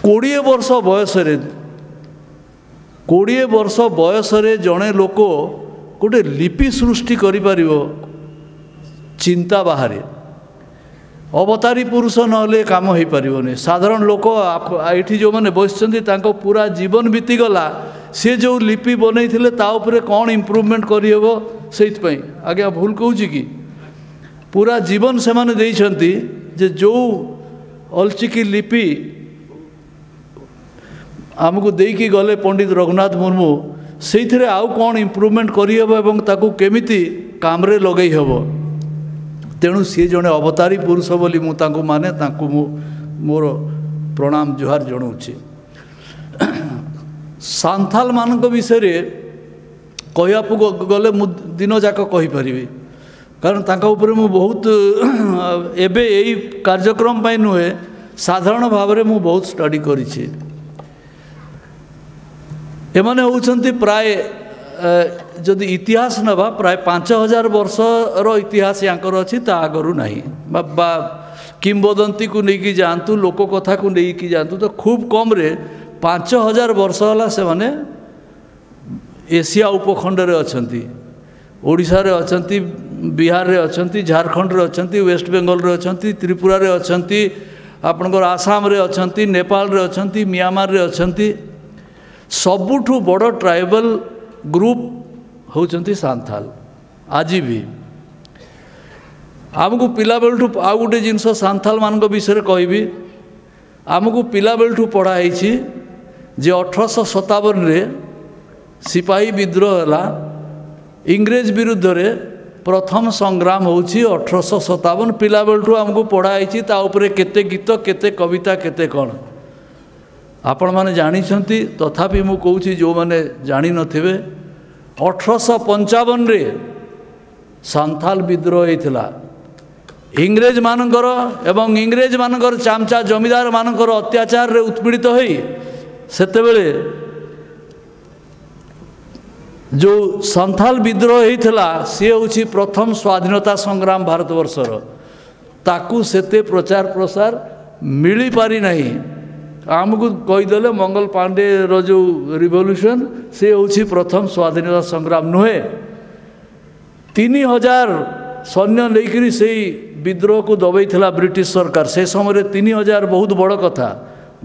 20 ବର୍ଷ ବୟସରେ, 20 ବର୍ଷ ବୟସରେ ଜଣେ ଲୋକ ଗୋଟେ ଲିପି ସୃଷ୍ଟି କରିପାରିବ, ଚିନ୍ତା ବାହାରେ। ଅବତାରୀ ପୁରୁଷ ନହେଲେ କାମ ହେଇପାରିବନି। ସାଧାରଣ ଲୋକ ଏଇଠି ଯେଉଁମାନେ ବସିଛନ୍ତି ତାଙ୍କ ପୁରା ଜୀବନ ବିତିଗଲା, ସେ ଯେଉଁ ଲିପି ବନେଇଥିଲେ ତା ଉପରେ କ'ଣ ଇମ୍ପ୍ରୁଭମେଣ୍ଟ କରିହେବ, ସେଇଥିପାଇଁ ଆଜ୍ଞା ଭୁଲ କହୁଛି କି? ପୁରା ଜୀବନ ସେମାନେ ଦେଇଛନ୍ତି ଯେ ଯେଉଁ ଅଲଚିକି ଲିପି ଆମକୁ ଦେଇକି ଗଲେ ପଣ୍ଡିତ ରଘୁନାଥ ମୁର୍ମୁ, ସେଇଥିରେ ଆଉ କ'ଣ ଇମ୍ପ୍ରୁଭମେଣ୍ଟ କରିହେବ ଏବଂ ତାକୁ କେମିତି କାମରେ ଲଗେଇ ହେବ। ତେଣୁ ସିଏ ଜଣେ ଅବତାରୀ ପୁରୁଷ ବୋଲି ମୁଁ ତାଙ୍କୁ ମାନେ, ତାଙ୍କୁ ମୁଁ ମୋର ପ୍ରଣାମ ଜୁହାର ଜଣାଉଛି। ସାନ୍ଥାଲମାନଙ୍କ ବିଷୟରେ କହିବାକୁ ଗଲେ ମୁଁ ଦିନଯାକ କହିପାରିବି, କାରଣ ତାଙ୍କ ଉପରେ ମୁଁ ବହୁତ, ଏବେ ଏଇ କାର୍ଯ୍ୟକ୍ରମ ପାଇଁ ନୁହେଁ, ସାଧାରଣ ଭାବରେ ମୁଁ ବହୁତ ଷ୍ଟଡି କରିଛି। ଏମାନେ ହେଉଛନ୍ତି ପ୍ରାୟ, ଯଦି ଇତିହାସ ନେବା, ପ୍ରାୟ 5000 ବର୍ଷର ଇତିହାସ ୟାଙ୍କର ଅଛି, ତା ଆଗରୁ ନାହିଁ। ବା କିମ୍ବଦନ୍ତୀକୁ ନେଇକି ଯାଆନ୍ତୁ, ଲୋକ କଥାକୁ ନେଇକି ଯାଆନ୍ତୁ, ତ ଖୁବ୍ କମ୍ରେ 5000 ବର୍ଷ ହେଲା ସେମାନେ ଏସିଆ ଉପଖଣ୍ଡରେ ଅଛନ୍ତି, ଓଡ଼ିଶାରେ ଅଛନ୍ତି, ବିହାରରେ ଅଛନ୍ତି, ଝାଡ଼ଖଣ୍ଡରେ ଅଛନ୍ତି, ୱେଷ୍ଟବେଙ୍ଗଲରେ ଅଛନ୍ତି, ତ୍ରିପୁରାରେ ଅଛନ୍ତି, ଆପଣଙ୍କର ଆସାମରେ ଅଛନ୍ତି, ନେପାଳରେ ଅଛନ୍ତି, ମିଆଁମାରରେ ଅଛନ୍ତି। ସବୁଠୁ ବଡ଼ ଟ୍ରାଇବାଲ ଗ୍ରୁପ୍ ହେଉଛନ୍ତି ସାନ୍ଥାଲ। ଆଜି ବି ଆମକୁ ପିଲାବେଳଠୁ, ଆଉ ଗୋଟେ ଜିନିଷ ସାନ୍ଥାଲମାନଙ୍କ ବିଷୟରେ କହିବି, ଆମକୁ ପିଲାବେଳଠୁ ପଢ଼ା ହେଇଛି ଯେ 1857ରେ ସିପାହୀ ବିଦ୍ରୋହ ହେଲା ଇଂରେଜ ବିରୁଦ୍ଧରେ। ପ୍ରଥମ ସଂଗ୍ରାମ ହେଉଛି 1857। ପିଲାବେଳଠୁ ଆମକୁ ପଢ଼ା ହେଇଛି, ତା ଉପରେ କେତେ ଗୀତ, କେତେ କବିତା, କେତେ କ'ଣ ଆପଣମାନେ ଜାଣିଛନ୍ତି। ତଥାପି ମୁଁ କହୁଛି ଯେଉଁମାନେ ଜାଣିନଥିବେ, 1855ରେ ସାନ୍ଥାଲ ବିଦ୍ରୋହ ହେଇଥିଲା ଇଂରେଜମାନଙ୍କର, ଏବଂ ଇଂରେଜମାନଙ୍କର ଚାମଚା ଜମିଦାରମାନଙ୍କର ଅତ୍ୟାଚାରରେ ଉତ୍ପୀଡ଼ିତ ହୋଇ ସେତେବେଳେ ଯେଉଁ ସାନ୍ଥାଲ ବିଦ୍ରୋହ ହେଇଥିଲା, ସିଏ ହେଉଛି ପ୍ରଥମ ସ୍ୱାଧୀନତା ସଂଗ୍ରାମ ଭାରତବର୍ଷର। ତାକୁ ସେତେ ପ୍ରଚାର ପ୍ରସାର ମିଳିପାରି ନାହିଁ। ଆମକୁ କହିଦେଲେ ମଙ୍ଗଲ ପାଣ୍ଡେର ଯେଉଁ ରିଭଲ୍ୟୁସନ୍, ସେ ହେଉଛି ପ୍ରଥମ ସ୍ୱାଧୀନତା ସଂଗ୍ରାମ। ନୁହେଁ। 3000 ସୈନ୍ୟ ନେଇକରି ସେଇ ବିଦ୍ରୋହକୁ ଦବେଇଥିଲା ବ୍ରିଟିଶ ସରକାର। ସେ ସମୟରେ 3000 ବହୁତ ବଡ଼ କଥା।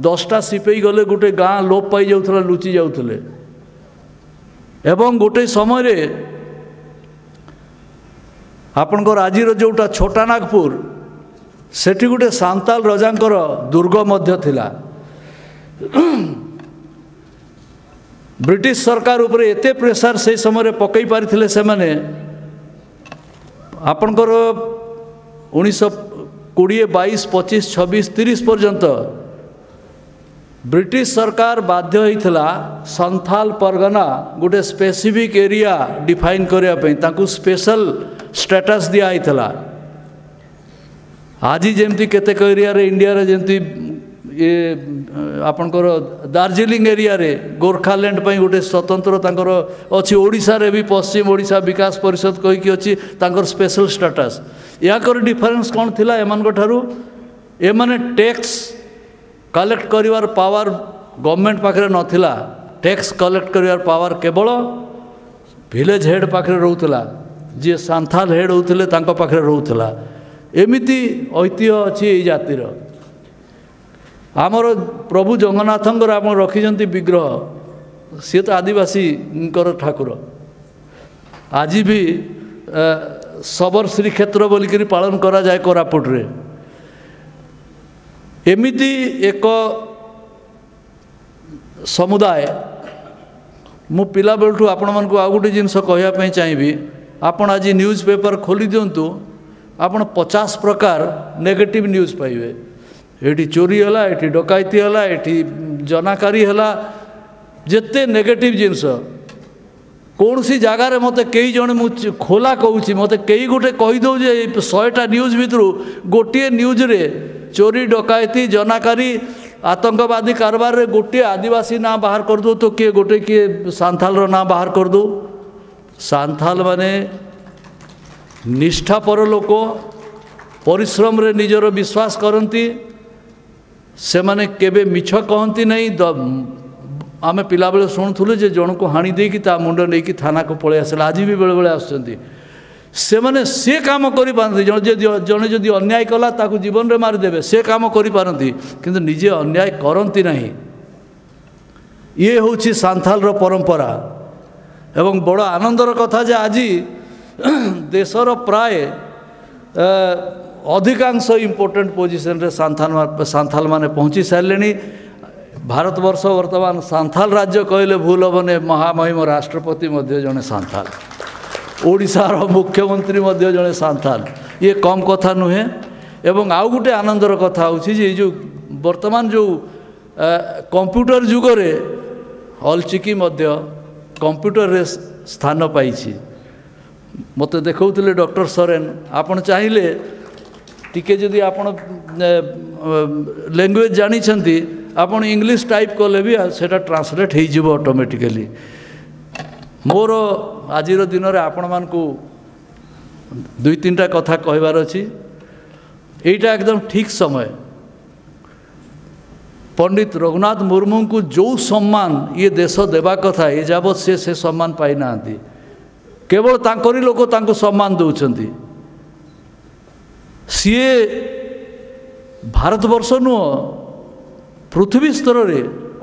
10ଟା ସିପେଇ ଗଲେ ଗୋଟେ ଗାଁ ଲୋପ ପାଇଯାଉଥିଲା, ଲୁଚି ଯାଉଥିଲେ। ଏବଂ ଗୋଟେ ସମୟରେ ଆପଣଙ୍କର ଆଜିର ଯେଉଁଟା ଛୋଟାନାଗପୁର, ସେଠି ଗୋଟେ ସାନ୍ତାଲ ରଜାଙ୍କର ଦୁର୍ଗ ମଧ୍ୟ ଥିଲା। ବ୍ରିଟିଶ ସରକାର ଉପରେ ଏତେ ପ୍ରେସର ସେଇ ସମୟରେ ପକାଇ ପାରିଥିଲେ ସେମାନେ। ଆପଣଙ୍କର 1920, 22, 25, 26, 30 ପର୍ଯ୍ୟନ୍ତ ବ୍ରିଟିଶ ସରକାର ବାଧ୍ୟ ହୋଇଥିଲା ସନ୍ଥାଲ ପରଗନା ଗୋଟେ ସ୍ପେସିଫିକ୍ ଏରିଆ ଡିଫାଇନ୍ କରିବା ପାଇଁ, ତାଙ୍କୁ ସ୍ପେଶାଲ ଷ୍ଟାଟସ୍ ଦିଆହେଇଥିଲା। ଆଜି ଯେମିତି କେତେକ ଏରିଆରେ ଇଣ୍ଡିଆରେ, ଯେମିତି ଏ ଆପଣଙ୍କର ଦାର୍ଜିଲିଂ ଏରିଆରେ ଗୋର୍ଖାଲ୍ୟାଣ୍ଡ ପାଇଁ ଗୋଟେ ସ୍ୱତନ୍ତ୍ର ତାଙ୍କର ଅଛି, ଓଡ଼ିଶାରେ ବି ପଶ୍ଚିମ ଓଡ଼ିଶା ବିକାଶ ପରିଷଦ କହିକି ଅଛି ତାଙ୍କର ସ୍ପେଶାଲ ଷ୍ଟାଟସ୍। ୟାଙ୍କର ଡିଫରେନ୍ସ କ'ଣ ଥିଲା ଏମାନଙ୍କ ଠାରୁ? ଏମାନେ ଟ୍ୟାକ୍ସ କଲେକ୍ଟ କରିବାର ପାୱାର ଗଭର୍ଣ୍ଣମେଣ୍ଟ ପାଖରେ ନଥିଲା। ଟ୍ୟାକ୍ସ କଲେକ୍ଟ କରିବାର ପାୱାର କେବଳ ଭିଲେଜ ହେଡ଼୍ ପାଖରେ ରହୁଥିଲା, ଯିଏ ସାନ୍ଥାଲ ହେଡ଼୍ ହେଉଥିଲେ ତାଙ୍କ ପାଖରେ ରହୁଥିଲା। ଏମିତି ଐତିହ୍ୟ ଅଛି ଏଇ ଜାତିର। ଆମର ପ୍ରଭୁ ଜଗନ୍ନାଥଙ୍କର ଆପଣ ରଖିଛନ୍ତି ବିଗ୍ରହ, ସିଏ ତ ଆଦିବାସୀଙ୍କର ଠାକୁର। ଆଜି ବି ଶବର ଶ୍ରୀକ୍ଷେତ୍ର ବୋଲିକରି ପାଳନ କରାଯାଏ କୋରାପୁଟରେ। ଏମିତି ଏକ ସମୁଦାୟ। ମୁଁ ପିଲାବେଳଠୁ ଆପଣମାନଙ୍କୁ ଆଉ ଗୋଟେ ଜିନିଷ କହିବା ପାଇଁ ଚାହିଁବି। ଆପଣ ଆଜି ନ୍ୟୁଜ୍ ପେପର୍ ଖୋଲି ଦିଅନ୍ତୁ, ଆପଣ 50 ପ୍ରକାର ନେଗେଟିଭ୍ ନ୍ୟୁଜ୍ ପାଇବେ। ଏଠି ଚୋରି ହେଲା, ଏଠି ଡକାୟତି ହେଲା, ଏଠି ଜନାକାରୀ ହେଲା, ଯେତେ ନେଗେଟିଭ୍ ଜିନିଷ। କୌଣସି ଜାଗାରେ ମୋତେ କେହି ଜଣେ, ମୁଁ ଖୋଲା କହୁଛି, ମୋତେ କେହି ଗୋଟେ କହିଦେଉ ଯେ 100ଟା ନ୍ୟୁଜ୍ ଭିତରୁ ଗୋଟିଏ ନ୍ୟୁଜ୍ରେ ଚୋରି, ଡକାୟତି, ଜନାକାରୀ, ଆତଙ୍କବାଦୀ କାରବାରରେ ଗୋଟିଏ ଆଦିବାସୀ ନାଁ ବାହାର କରିଦେଉ ତ କିଏ ଗୋଟେ କିଏ ସାନ୍ଥାଲର ନାଁ ବାହାର କରିଦେଉ। ସାନ୍ଥାଲ ମାନେ ନିଷ୍ଠାପର ଲୋକ, ପରିଶ୍ରମରେ ନିଜର ବିଶ୍ୱାସ କରନ୍ତି। ସେମାନେ କେବେ ମିଛ କହନ୍ତି ନାହିଁ। ଆମେ ପିଲାବେଳେ ଶୁଣୁଥିଲୁ ଯେ ଜଣକୁ ହାଣି ଦେଇକି ତା ମୁଣ୍ଡ ନେଇକି ଥାନାକୁ ପଳେଇ ଆସିଲା, ଆଜି ବି ବେଳେବେଳେ ଆସୁଛନ୍ତି। ସେମାନେ ସେ କାମ କରିପାରନ୍ତି, ଜଣେ ଯଦି ଅନ୍ୟାୟ କଲା ତାକୁ ଜୀବନରେ ମାରିଦେବେ, ସେ କାମ କରିପାରନ୍ତି, କିନ୍ତୁ ନିଜେ ଅନ୍ୟାୟ କରନ୍ତି ନାହିଁ। ଇଏ ହେଉଛି ସାନ୍ଥାଲର ପରମ୍ପରା। ଏବଂ ବଡ଼ ଆନନ୍ଦର କଥା ଯେ ଆଜି ଦେଶର ପ୍ରାୟ ଅଧିକାଂଶ ଇମ୍ପୋର୍ଟାଣ୍ଟ ପୋଜିସନରେ ସାନ୍ଥାଲମାନେ ପହଞ୍ଚି ସାରିଲେଣି। ଭାରତବର୍ଷ ବର୍ତ୍ତମାନ ସାନ୍ଥାଲ ରାଜ୍ୟ କହିଲେ ଭୁଲ ହେବନି। ମହାମହିମ ରାଷ୍ଟ୍ରପତି ମଧ୍ୟ ଜଣେ ସାନ୍ଥାଲ, ଓଡ଼ିଶାର ମୁଖ୍ୟମନ୍ତ୍ରୀ ମଧ୍ୟ ଜଣେ ସାନ୍ଥାଲ, ଇଏ କମ୍ କଥା ନୁହେଁ। ଏବଂ ଆଉ ଗୋଟେ ଆନନ୍ଦର କଥା ହେଉଛି ଯେ ଏଇ ଯେଉଁ ବର୍ତ୍ତମାନ ଯେଉଁ କମ୍ପ୍ୟୁଟର ଯୁଗରେ ଅଲଚିକି ମଧ୍ୟ କମ୍ପ୍ୟୁଟରରେ ସ୍ଥାନ ପାଇଛି। ମୋତେ ଦେଖାଉଥିଲେ ଡକ୍ଟର ସରେନ, ଆପଣ ଚାହିଁଲେ ଟିକେ ଯଦି ଆପଣ ଲାଙ୍ଗୁଏଜ୍ ଜାଣିଛନ୍ତି, ଆପଣ ଇଂଲିଶ ଟାଇପ୍ କଲେ ବି ସେଇଟା ଟ୍ରାନ୍ସଲେଟ୍ ହେଇଯିବ ଅଟୋମେଟିକାଲି। ମୋର ଆଜିର ଦିନରେ ଆପଣମାନଙ୍କୁ ଦୁଇ ତିନିଟା କଥା କହିବାର ଅଛି। ଏଇଟା ଏକଦମ ଠିକ୍ ସମୟ। ପଣ୍ଡିତ ରଘୁନାଥ ମୁର୍ମୁଙ୍କୁ ଯେଉଁ ସମ୍ମାନ ଇଏ ଦେଶ ଦେବା କଥା, ଏ ଯାବତ୍ ସେ ସମ୍ମାନ ପାଇନାହାନ୍ତି। କେବଳ ତାଙ୍କରି ଲୋକ ତାଙ୍କୁ ସମ୍ମାନ ଦେଉଛନ୍ତି। ସିଏ ଭାରତବର୍ଷ ନୁହଁ, ପୃଥିବୀ ସ୍ତରରେ,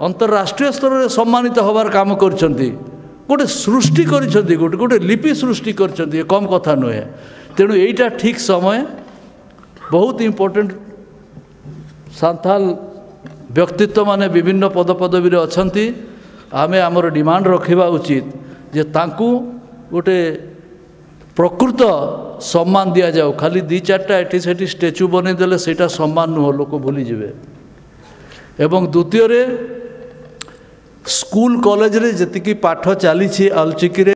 ଅନ୍ତରାଷ୍ଟ୍ରୀୟ ସ୍ତରରେ ସମ୍ମାନିତ ହେବାର କାମ କରିଛନ୍ତି। ଗୋଟେ ସୃଷ୍ଟି କରିଛନ୍ତି, ଗୋଟେ ଗୋଟେ ଲିପି ସୃଷ୍ଟି କରିଛନ୍ତି, ଏ କମ୍ କଥା ନୁହେଁ। ତେଣୁ ଏଇଟା ଠିକ୍ ସମୟ। ବହୁତ ଇମ୍ପୋର୍ଟାଣ୍ଟ ସାନ୍ଥାଲ ବ୍ୟକ୍ତିତ୍ୱମାନେ ବିଭିନ୍ନ ପଦପଦବୀରେ ଅଛନ୍ତି। ଆମେ ଆମର ଡିମାଣ୍ଡ ରଖିବା ଉଚିତ ଯେ ତାଙ୍କୁ ଗୋଟେ ପ୍ରକୃତ ସମ୍ମାନ ଦିଆଯାଉ। ଖାଲି ଦୁଇ ଚାରିଟା ଏଠି ସେଠି ଷ୍ଟାଚ୍ୟୁ ବନେଇଦେଲେ ସେଇଟା ସମ୍ମାନ ନୁହଁ, ଲୋକ ଭୁଲିଯିବେ। ଏବଂ ଦ୍ୱିତୀୟରେ ସ୍କୁଲ କଲେଜରେ ଯେତିକି ପାଠ ଚାଲିଛି ଅଲଚିକିରେ,